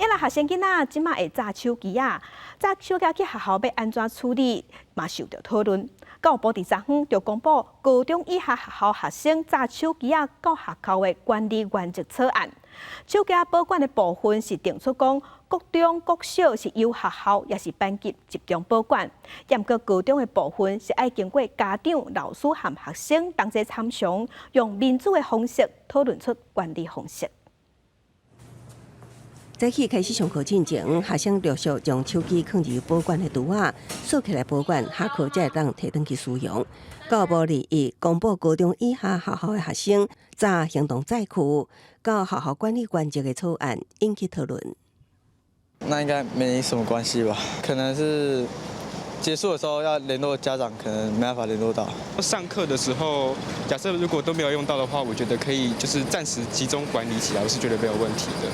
啊若學生囡仔這馬會詐手機仔，詐手機去學校欲按怎處理，嘛受著討論。教育部佇昨昏就公布高中以下學校學生詐手機仔到學校的管理原則草案。手機仔保管的部分是定出講，國中、國小是由學校抑是班級集中保管，毋過高中的部分是愛經過家長、老師和學生同齊參詳，用民主的方式討論出管理方式。早起開始上課進前，學生陸續將手機囥佇保管的櫥仔，鎖起來保管，下課才會當提轉去使用。教育部21公布高中以下學校的學生詐行動載具到學校管理原則的草案引起討論。那應該沒什麼關係吧？可能是結束的時候要聯絡家長，可能沒辦法聯絡到。上課的時候，假設如果都沒有用到的話，我覺得可以就是暫時集中管理起來，我是覺得沒有問題的。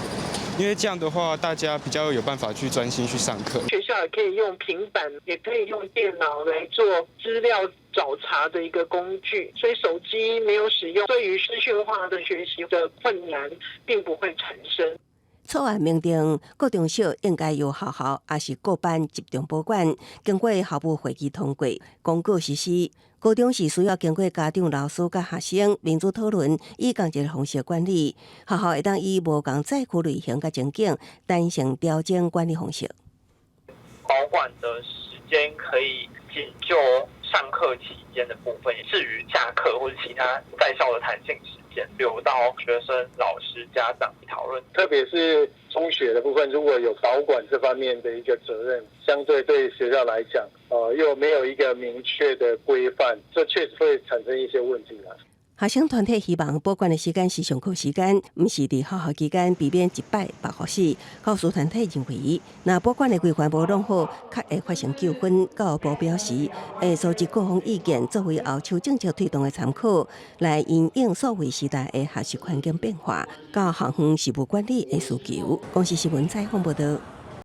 因為這樣的話，大家比較有辦法去專心去上課。學校也可以用平板，也可以用電腦來做資料找查的一個工具，所以手機沒有使用，對於資訊化的學習的困難並不會產生。草案明定，國中小應該由學校抑是各班集中保管，經過校務會議通過，公告實施。高中是需要經過家長、老師佮學生民主討論，以仝一个方式管理。學校會當依無仝載具類型佮情景，彈性調整管理方式。保管的時間可以僅就上課期間的部分，至於下課或者其他在校的彈性時間，留到學生、老師、家長討論。特別是中學的部分，如果有保管這方面的一個責任，相對對學校來講，又沒有一個明確的規範，這確實會產生一些問題啦。學生團體希望保管的時間是上課時間，毋是佇學校期間，避免一擺白予死。教師團體認為，若保管的規範無弄好，較會發生糾紛。教育部表示，會收集各方意見，作為後續政策推動的參考，來因應數位時代的學習環境變化，佮校園事務管理的需求。公視新聞採訪報導。